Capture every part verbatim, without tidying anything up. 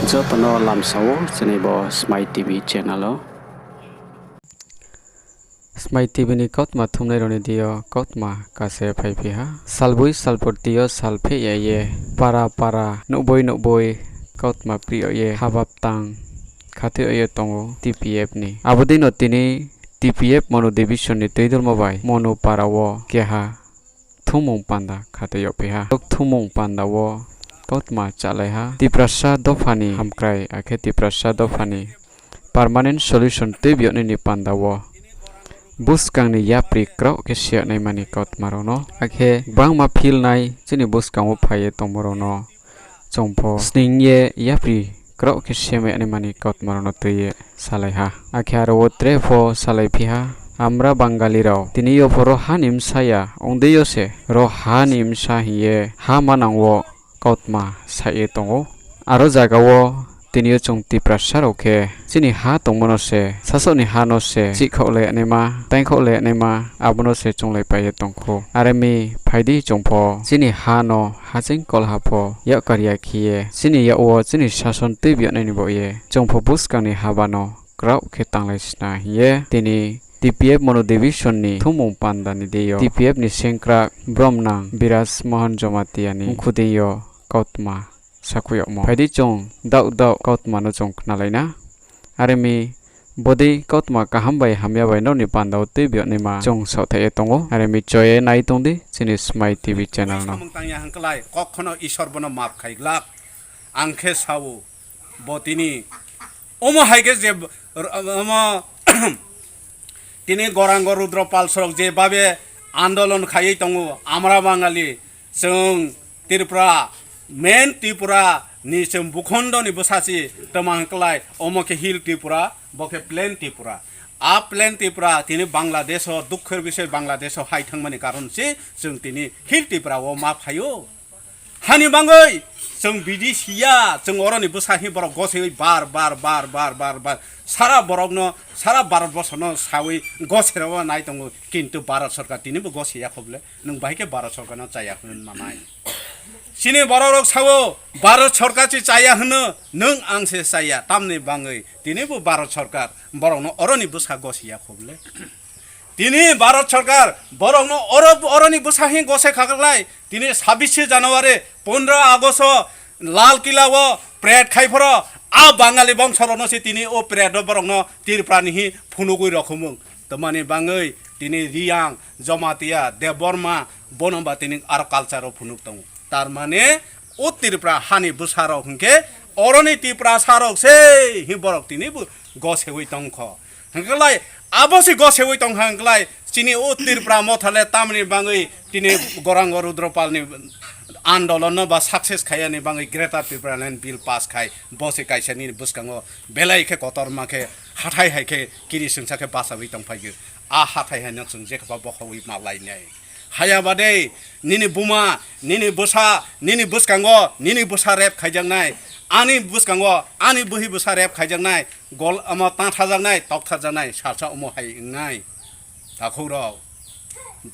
Joto no lamsa ou chini bo Smai T V channel o. Smai T V ni kautma thumnai rao ni deing yo kautma kase phaiphi ha. Salboi salpurti yo sal pheh ya ye, para para, nouhboi nouhboi kautma pri yag ye, haba btang khathoi yag ye tong ou T P F ni. Abo dei no tini T P F Manu division ni tuidulmo bai Manu para wo keha thumung panda khatoi yagphi ha. Bo thumung panda wo kautma chálai ha. Tiprasa dopha ni hamkrai akhe Tiprasa dopha ni permanent solution tuibi yag nai ni panda wo buskang ni yapri kraoh khe si yag naima ni kautma rao no, akhe gbangma philnai chini buskang wo phai ye tongmo rao no chung pho sning ye yapri kraoh khe si yag naima ni kautma rao no tui ye salai ha. Akhe aro wo tre pho salaiphi ha, আমরা বাঙালি rao tini yo pho ro ha ni bsa ya ong dei yo se, ro ha ni bsa hing ye ha manang wo kautma saih ye tong ou. Aro zaga wo tini yo chung Tiprasa rao khe chini ha tongmo no se, sasaoh ni ha no se chihkhaoh le naima, taingkhaoh le naima, abo no se chounglaipai ye tong khou. Are mi phai di chung pho chini ha no hacheing kol ha pho yak kar ya khe ye, chini yak wo chini sason tuibi yag nai ni baoh ye chung pho buskang ni haba no kraoh khe tanglai sna hing ye tini T P F Manu division ni thumung panda ni deing yo T P F ni sengkrak bromnang Biraj Mohan Jamatia ni mkhu deing yo kautma sakhouh yagmo. Phai di chung daoh daoh kautma no chung khnalai na. Are mi bodei kautma kaham bai hamya bai nrao ni panda wo tuibi yag naima chung saohthaih ye tong ou. Are mi choye nai tong di chini Smai T V channel no. Samung tang ya hing klái, kokhono Isor bono map khai glak. Ang khe sa ou, bo tini omo hai khe je, omo tini Gorango Rudropal sorok je babe andolon khaiwi tongo, আমরা বাঙালি, chwng Tripura, main Tripura ni chwng bukhondo ni bwsa se twma hwn klai, omo khe Hill Tripura, bo khe Plain Tripura. A Plain Tripura tini Bangladesh o, dukhor bisoi Bangladesh o hai thangmani karon se chwng tini Hill Tripura o ma phai o. Hani bangwi chwng bidi si ya, chwng oroni bwsa hi borok gosewi bar bar bar bar bar bar sara borokno, sara Bharat borso no sawi gose rwo nai tongo, kintu Bharat sorkar tinibo gose ya kho bole, nwng bahai khe Bharat sorkar no chaya hwn manai. Chini borok rok sao, Bharat sorkar se chaya hwno, nwng ang se chaya, tamni bangwi tinibo Bharat sorkar borokno oroni bwsa gose ya kho bole. Tini Bharat sorkar borokno oro, oroni bwsa hi gose kha klai. Tini sabbish January, pondro August o Lal Killa o parade khai phoro, a Bangali bongso rokno se tini o parade o borokno Tripura ni hi phunugwi rokhomung. Twmani bangwi tini Riyang, Jamatia, Debbarma, bono ba tini aro culture o phunuk tongo. Tar mane o Tripura hani bwsa rok hwnkhe oroni Tiprasa rok se hi borok tinibo gosewi tongkho. Hwnkhe lai abo se gosewi tongkha hwnkhe lai chini o Tripura motha le tamni bangwi tini Gorango Rudropal ni andolon no ba success khaiya ni bangwi Greater Tipraland Bill pass khai bo se kaisa nini bwskango belai khe kotorma khe hathai hai khe kiri swngsa khe bachawi tongphai o. A hathai hai no chwng jekha ba bokhowi ma lai nai. Haya bade nini buma, nini bwsa, nini bwskango, nini bwsa rep khaijaknai, ani bwskango, ani bwhi bwsa rep khaijaknai, gol omo tangthajaknai, tokthajaknai, salsa omo hai wngnai. Takhuk rok,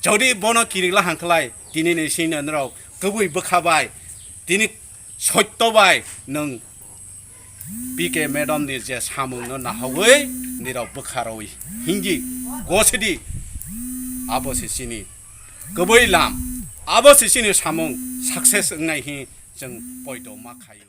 jodi bono kirigla hangkhlai, tini ni sini norok kwbwi bwkha bai, tini soitto bai nwng P K madam ni je samung no nahawi nirok bwkha rwi hingdi, gosidi, abo se chini kwbwi lam, abo se chini samung success wngnai hi chwng poito ma khai.